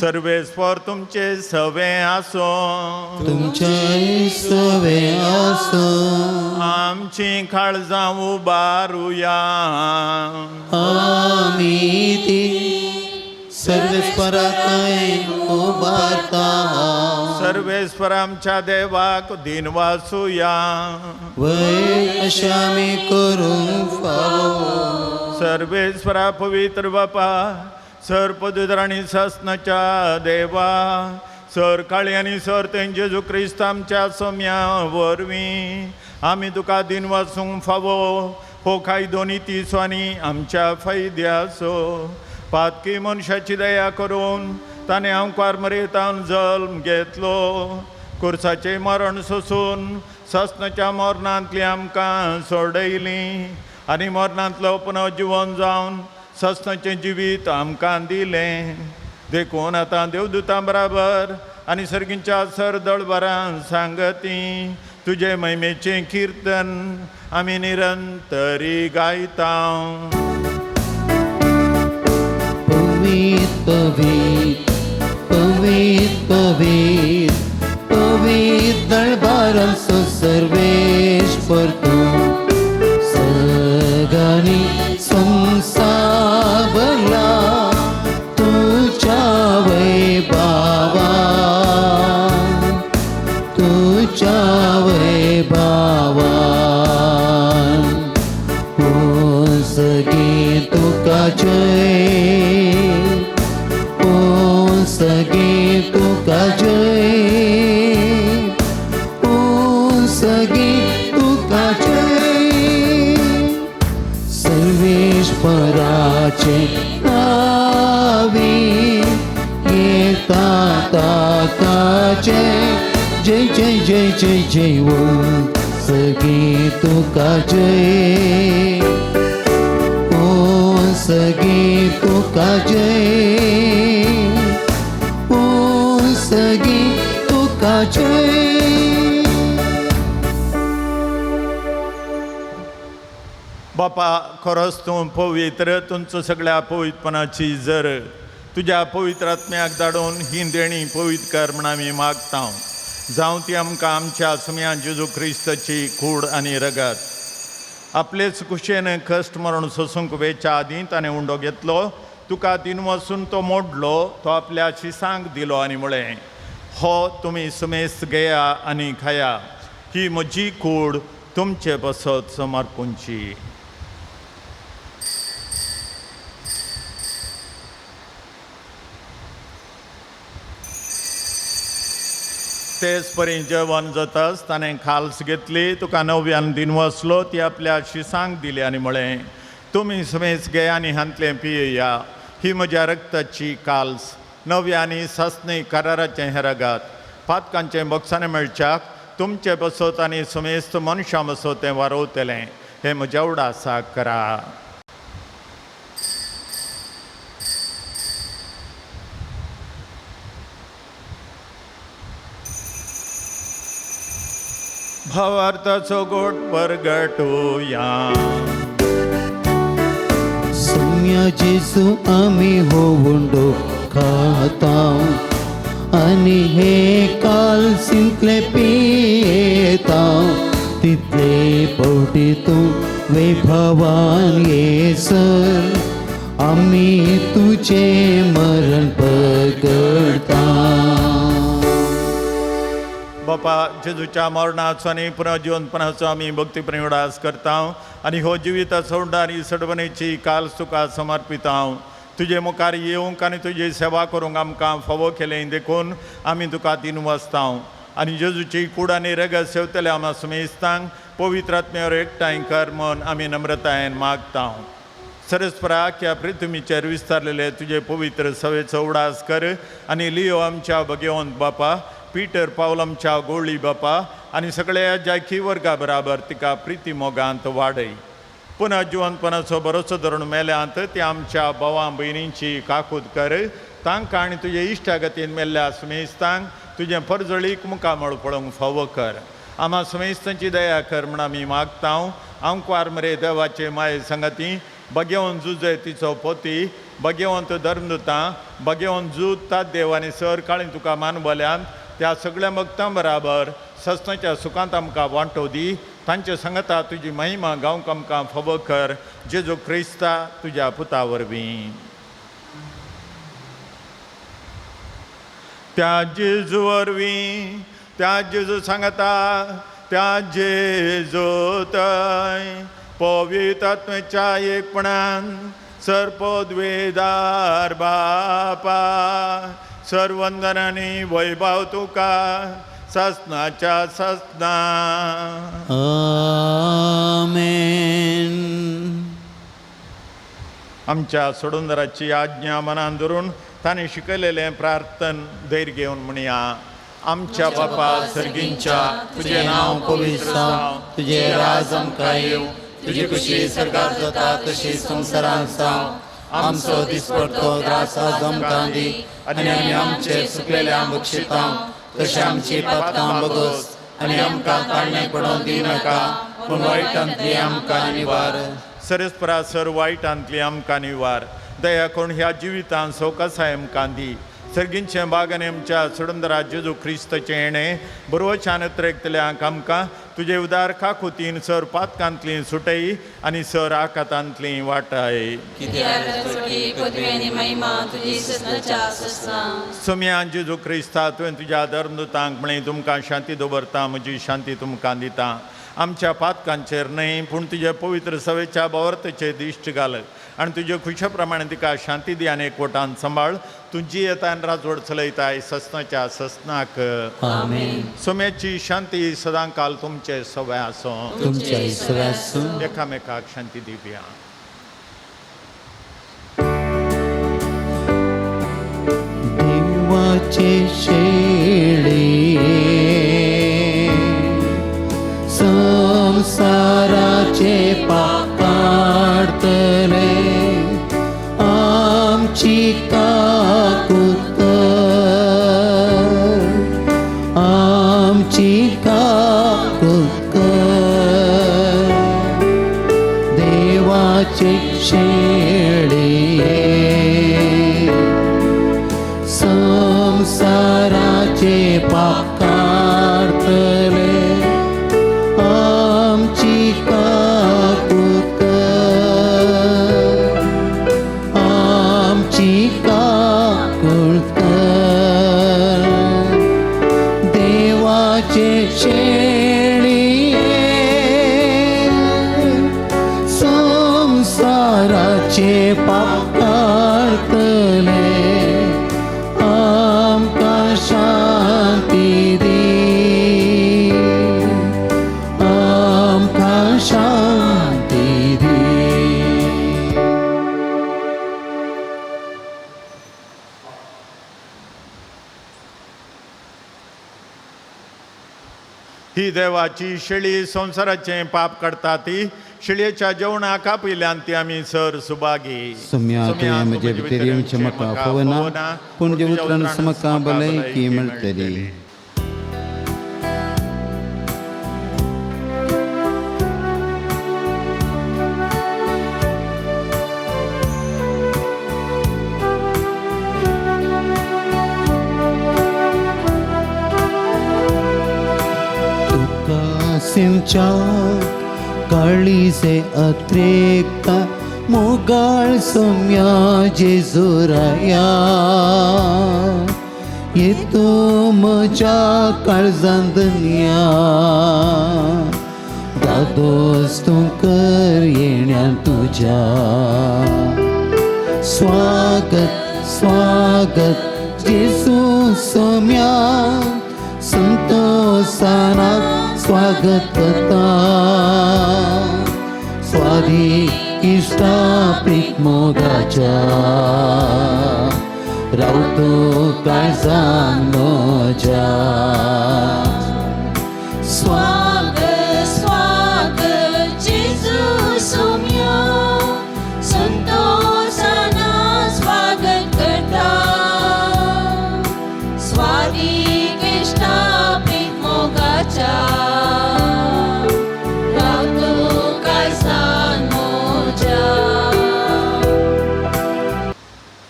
सर्वेस्वर तुमचे सवे आसूं. तुमचे सवे आसूं. आमची काळजां उबारुया. आमी ती सर्वेस्वराक उबारता. सर्वेस्वर आमच्या देवाक दिन वासुया. वय अशें आमी करूंक फावो. सर्वेस्वरा पवित्र बापा, सर पवित्र आनी सासणाच्या देवा, सर काळी आनी सर तें जेजू क्रिस्त आमच्या सोम्या वरवीं आमी तुका दिन वासूंक फावो हो कायदो नितीचो आनी आमच्या फायद्याचो. पातकी मनशाची दया करून ताणें आंकवार मरेतान जल्म घेतलो. कुर्साचें मरण सोसून ससनाच्या मरणांतली आमकां सोडयली आनी मरणांतलो पुनर्जिवन जावन ससनाचें जिवीत आमकां दिलें. देखून आतां देवदूतां बराबर आनी सर्गींच्या सरदळबरां सांगती तुजे महिमेचें किर्तन आमी निरंतरी गायता. पवित्र पवित्र पवित्र पवित्र पवित्र दरबारांचो सर्वेश्वर तूं सगळ्यांनी संवसार भरला तुज्या वैभवान, तुज्या वैभवान. ओ सगळी तुका जय, ओ सगळी तुका जय, ओ सगळी तुका जय. सर्वेश्वराचे नावे येता ताकाचे जय जय जय जय जय. ओ सगळी तुका जय, ओ सगळी तुका जय, ओ सगळी तुका जय. बापा खरोच तूं पवित्र, तुमचो सगळ्या पवित्रपणाची जर तुज्या पवित्र आत्म्याक धाडून ही देणी पवित्र कर म्हण आमी मागता. जावं ती आमकां आमच्या सुम्या जेजू क्रिस्ताची कूड आनी रगत. आपलेच कुशेन कश्ट मरण सोसूंक वेच्या आदीं ताणें उंडो घेतलो, तुका दिन वचून तो मोडलो, तो आपल्या शिसांक दिलो आनी म्हळें, हो तुमी सुमेस्त घेया आनी खाया, ही म्हजी कूड तुमचे पसत समर्पूंची. तेच परी जेवण जाताच ताणें खाल्स घेतली, तुका नव्यान दिन वसलो, ती आपल्या शिसांक दिली आनी म्हळें, तुमी समेज घे आनी हांतलें पियेया, ही म्हज्या रक्ताची काल्स, नव्या आनी सासणी कराराचें हें रगात. पातकांचें बक्षाणें मेळच्याक तुमचे बसत आनी समेस्त मनशां बसत तें वारोवतलें. हें म्हज्या उडासाक करा. भावार्थाचो गोट परगटुया. सम्या जेजू आमी हो उंडो खाता आनी हे काल सिंतले पियेता, तितले पवटी तूं वैभवान येसर आमी तुजें मरण पगडता. बापा जेजूच्या मरणाचो आनी पुनर्जिवनपणाचो आमी भक्तीप्रेम उडास करता आनी हो जिविताचो उंडा आनी सडवणेची काल तुका समर्पिता. तुजे मुखार येवंक आनी तुजी सेवा करूंक आमकां फावो केलें देखून आमी तुका दिन वसता. आनी जेजूची कूड आनी रगत सेवतले आमा सुमेस्तांक पवित्र आत्म्यावर एकठांय कर म्हूण आमी नम्रतायेन मागता. सरस्पराक ह्या पृथ्वीचेर विस्तारलेले तुजे पवित्र सवेचो उडास कर आनी लियो आमच्या भगवंत बापा, पीटर पावल आमच्या गोळी बापा आनी सगळ्या जायकी वर्गा बराबर तिका प्रिती मोगांत वाडय. पुनः जिवनपणाचो बरोसो धरून मेल्यांत ती आमच्या भावां भयणींची काकूत कर, तांकां आनी तुजे इश्टागतीन मेल्ल्या सुमेस्तांक तुजें परजळीक मुखामळ पळोवंक फावो कर. आमा सुमेस्तांची दया कर म्हण आमी मागता. आंकवार मरे देवाचे माये संगती भगेवन जुजय तिचो पोती, भगेवंत धर्मदुतां, भगेवन जूत तादेव आनी सर काळी तुका मानवल्यांत त्या सगळ्या भक्तां बराबर सस्नाच्या सुखांत आमकां वांटो दी. तांचे सांगता तुजी महिमा गावंक आमकां फावो कर, जेजू क्रिस्ता तुज्या पुता वरवीं. त्या जेजू वरवीं, त्या जेजू सांगता, त्या जेजू थंय पवित्र आत्म्याच्या एकपणान सर्पद्वेदार बापा सर्वंदनानी वैभव तुका ससनाच्या ससना. आमेन. आमच्या सोडूनदाराची आज्ञा मनान धरून ताणें शिकयलेलें प्रार्थन धैर्य घेवन म्हणया. आमच्या बापा सर्गींच्या, तुजें नांव पवित्र जावं, तुजें राज आमकां येवं, तुजी खुशी सरकार जाता तशी संवसारांत जावं. आमचो दिसपडतो ग्रास आज आमकां दी आनी आमी आमचे चुकलेल्या बक्षितां तशें आमची पातकां बगोस आनी आमकां काडणें पडोवन दिनाका, पूण वायटांतली आमकां निवार. सरस्परा सर वायटांतली आमकां निवार. दया करून ह्या जिवितांत सवकासाय आमकां दी. सर्गींचें बाग आनी आमच्या सोडंदरा जेजू क्रिस्ताचें येणें बरोवच्यान उतरेकतल्यांक आमकां तुजे उदार काकुतीन सर पातकांतली सुटय आनी सर आकातांतली वाटाय. सोम्या जेजू क्रिस्ता, तुवें तुज्या धर्मदूतांक म्हळें, तुमकां शांती दवरता, म्हजी शांती तुमकां दिता. आमच्या पातकांचेर न्हय पूण तुज्या पवित्र सवेच्या बावर्तचेर दिश्ट घाल आनी तुजे खुशे प्रमाणे तिका शांती दी आनी एकवटान सांबाळ. तुजी येता आनी राजवट चलयताय ससनाच्या ससनाक. आमेन. सोम्याची शांती सदां काल तुमचे सवय आसूं. तुमच्या सवय आसूं. एकामेकाक शांती दिवया. देवाचे शेळे संसाराचे पाप काडतले, आमची काकूत कर, आमची काकूत कर. देवाचे शेळे संसाराचे पाप काडतले, आमची काकूत कर, आमची काकूत कर. देवाचे शेळये संसाराचे पाप काडतले, आमकां शांती दी, आमकां शांती दी. ही देवाची शेळी संवसाराचें पाप काडटा ती शेळयेच्या जेवणाक आपयल्यान ती आमी सर सुभागी. सोम्या तुवें म्हजे भितर येवचें म्हाका फावना, पूण जे उतरान म्हाका भलायकी मेळटली. तुका सिंचाक काळीजे अत्रेकता मोगाळ सोम्या जेजुराया, येतो म्हज्या काळजान दुनिया, दादोस तूं कर येण्या तुज्या. स्वागत स्वागत जेजू सोम्या, संतोषानाक स्वागत करता. स्वादी इश्टा प्रीत मोगाच्या, रावतो काळजान म्हज्या. स्वागत स्वागत जेजू सोम्या, संतोषाना स्वागत करता. स्वादीक इश्टा प्रीत मोगाच्या, रावतो काळजान म्हज्या.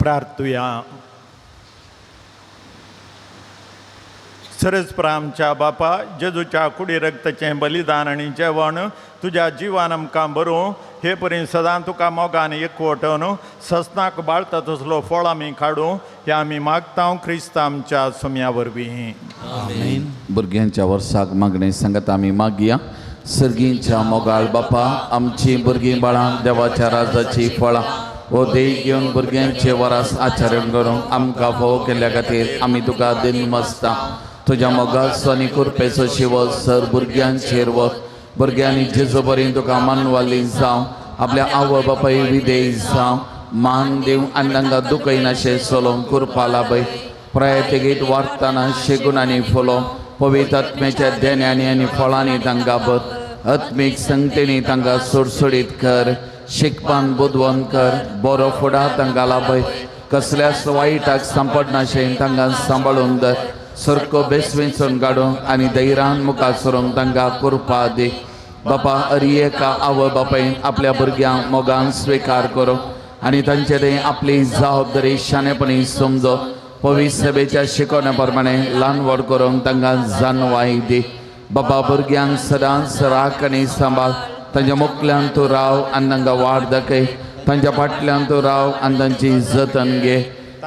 प्रार्थुया. सरस्परा आमच्या बापा, जेजूच्या कुडी रक्ताचें बलिदान आनी जेवण तुज्या जिवान आमकां बरोवं हे परी सदां तुका मोगान एकवटून ससनाक बाळता तसलो फळ आमी काडूं हे आमी मागता क्रिस्त आमच्या सोम्या वरवीं. भुरग्यांच्या वर्साक मागणें सांगत आमी मागया. सर्गींच्या मोगाळ बापा, आमची भुरगीं बाळां देवाच्या राजाची फळां हो देह घेवन भुरग्यांचे वरास आचरण करूंक आमकां फावो केल्ल्या खातीर आमी तुका दिनमसता. तुज्या मोगाचो आनी कृपेचो शिव सर भुरग्यांचेर वत. भुरग्यांनी जेजू बरी तुका मानवाली जावं, आपल्या आवय बापाय विधेय जावं, मान दिवं आनी तांकां दुखयनाशें चलोवंक कृपा लाभय. प्रयतेगीत वाडटना शेगून आनी फुलो पवित्र आत्म्याच्या देण्यांनी आनी फळांनी तांकां भर. आत्मीक संगतेनी तांकां सुडसुडीत कर. शिकपान बुदवंत कर. बरो फुडार तांकां लाभय. कसल्याच वायटाक सांपडनाशें तांकां सांबाळून धर. सारको बेसवेंचून काडूंक आनी धैर्यान मुखार सरूंक तांकां कृपा दी. बापा हर एका आवय बापायन आपल्या भुरग्यांक मोगान स्विकार करूं आनी तांचे ते आपली जबाबदारी शाणेपणी समजो. पवित्र सभेच्या शिकवण्या प्रमाणे ल्हान व्हड करूंक तांकां जाणवाय दी. बाबा भुरग्यांक सदांच राख आनी सांबाळ. तांच्या मुखल्यान तूं राव आनी तांकां वाट दाखय. तांच्या फाटल्यान तूं राव आनी तांची जतन घे.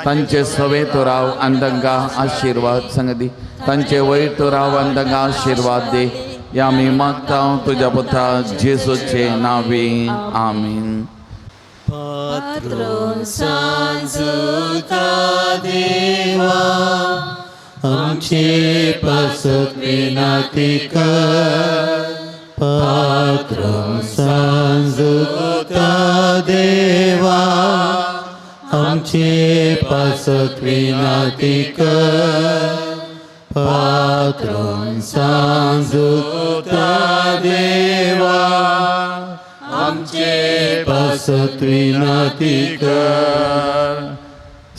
तांचे सवे तूं राव आनी तांकां आशिर्वाद सांग दी. तांचे वयर तूं राव आनी तांकां आशिर्वाद दी. ह्या आमी मागता तुज्या पुता जेजूचे नांवी. आमीन. पात्रोन सांजुता देवा आमचे पासत विनाती कर. पात्रोन सांजुता देवा आमचे पासत विनाती कर. पात्रोन सांजुता देवा आमचे पासत विनाती कर.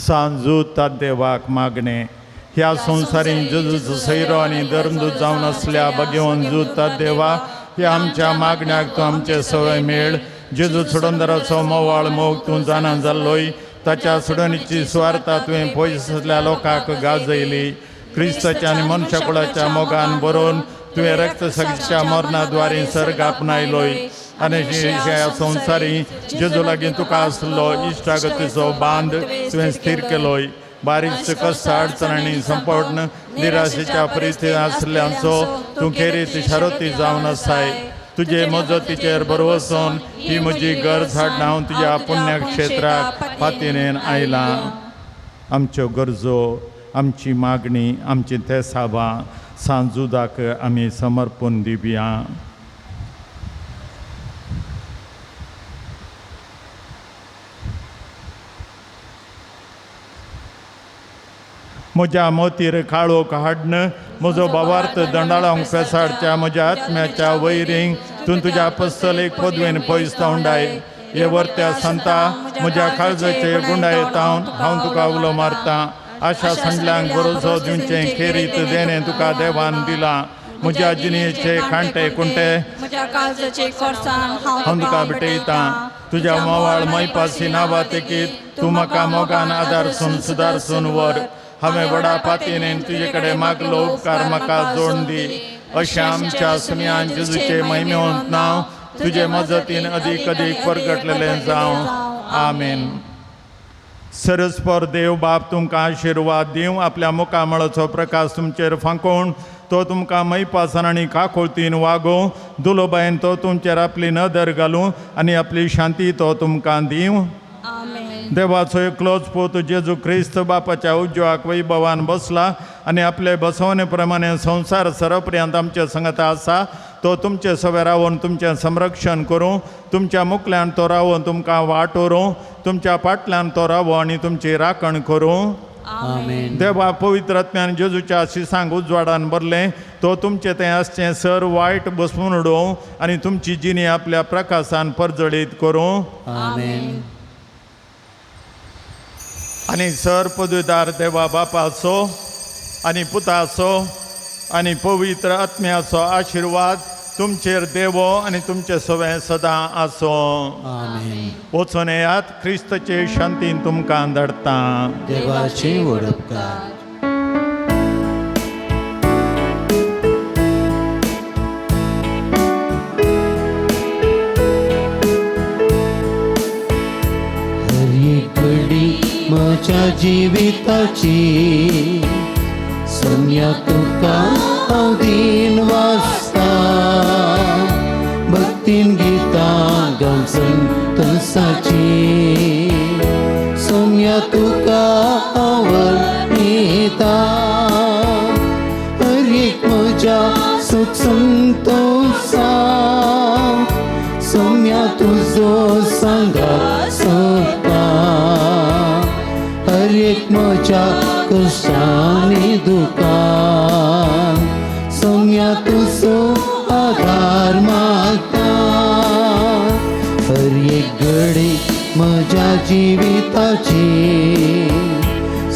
सांजुता देवाक मागणे. ह्या संवसारीन जेजूचो सैरो आनी धर्मदूत जावन आसल्या भगवान जुता देवा, ह्या आमच्या मागण्याक तूं आमचे सवय मेळ. जेजू सोडंदराचो मोवाळ मोग तूं जाणा जाल्लोय. ताच्या सोडणीची सुवार्ता तुवें पयस आसल्या लोकांक गाजयली. क्रिस्ताच्या आनी मनशाकुळाच्या मोगान बरोवन तुवें रक्तसाक्षीच्या मरणाद्वारे सर्ग आपणायलोय. आनी ह्या संवसारी जेजू लागीं तुका आसलो इश्टागतीचो बांद तुवें स्थीर केलोय. बारीक कश्ट अडचणांनी संपूर्ण निराशेच्या परिस्थितींत आसल्यांचो तूं खेरीत शारोती जावन आसाय. तुजे मजतीचेर भरवसून ही म्हजी गरज हाडून हांव तुज्या पुण्यक्षेत्राक फातिनेन आयलां. आमच्यो गरजो, आमची मागणी, आमची तेसाबां सांजुदाक आमी समर्पण दिवया. म्हज्या मोतीर काळोख हाडन म्हजो भावार्थ दंडाळांक पेसाडच्या म्हज्या आत्म्याच्या वैरींक तूं तुज्या पस्तलेक पदवेन पयस तोंडाय. हे वर्त्या संता म्हज्या काळजाचे गुंडाये तावन हांव तुका उलो मारतां. आशा सांडल्यांक भरोसो दिवचें खेरीत देणें तुका देवान दिलां. म्हज्या जिणेचे कांटे कुंटे हांव तुका भेटयतां. तुज्या मोवाळ मैपासी नांवा तेकीत तूं म्हाका मोगान आदारसून सुदारसून व्हर. हांवें व्हडा पातयेन तुजे कडेन मागलो उपकार म्हाका जोड दी. अशें आमच्या सुमयान जेजूचे महिमेवंत नांव तुजे मजतीन अदीक अदीक परगटलेलें जावं. आमेन. सरस्पर देव बाप तुमकां आशिर्वाद दिवं. आपल्या मुखामळाचो प्रकाश तुमचेर फांकोवन तो तुमकां मैपासान आनी काकुळतीन वागोवं. दुलोबायन तो तुमचेर आपली नदर घालूं आनी आपली शांती तो तुमकां दिवं. देवाचो एकलोच पूत जेजू क्रिस्त बापाच्या उजवाक वैभवान बसला आनी आपले बसवणे प्रमाणे संवसार सरपर्यंत आमचे संगता आसा. तो तुमचे सवे रावन तुमचें संरक्षण करूं. तुमच्या मुखल्यान तो रावन तुमकां वाट व्हरूं. तुमच्या फाटल्यान तो रावो आनी तुमची राखण करूं. देवा पवित्र आत्म्यान जेजूच्या शिसांक उजवाडान भरलें. तो तुमचें तें आसचें सर वायट बसून उडोवं आनी तुमची जिणी आपल्या प्रकाशान परजळीत करूं. आनी सर पदवीदार देवा बापाचो आनी पुताचो आनी पवित्र आत्म्याचो आशिर्वाद तुमचेर देवो आनी तुमचे सवें सदां आसूं. वचून येयात. क्रिस्तचे शांतीन तुमकां धाडटा. देवाचे वडपकार. म्हज्या जिविताची सोम्या तुका हांव दीन वाचता. भक्तीन गितां गावन संतोसाची सोम्या तुका हांव वर्णिता. हर एक म्हज्या सुख संतोसा सोम्या तुजो सांगात सोदता. एक म्हज्या कश्टांनी दुकान सोम्या तुजो आदार मागता हर एक घडी म्हज्या जिविताची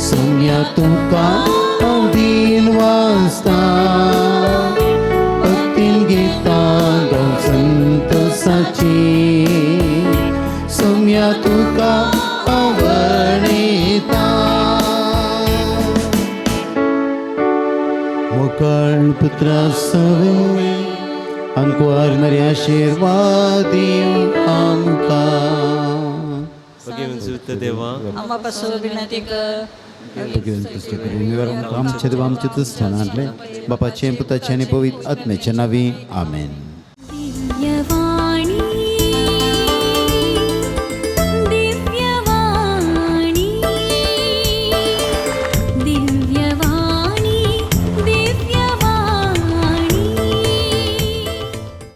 सोम्या तुका हांव दीन वाचता भक्तीन गितां गावन संतोसाची सोम्या तुका हांव वर्णिता मोगाळ पुत्रा सवे आंकवार मरे आशिर्वाद दिवं आमकां. भगवंत देवा आम्हा पासून विनंती कर. आमच्या देवा आमच्या स्थानांतले बापाचें पुताचें आनी पवित्र आत्म्याच्या नांवी आमेन.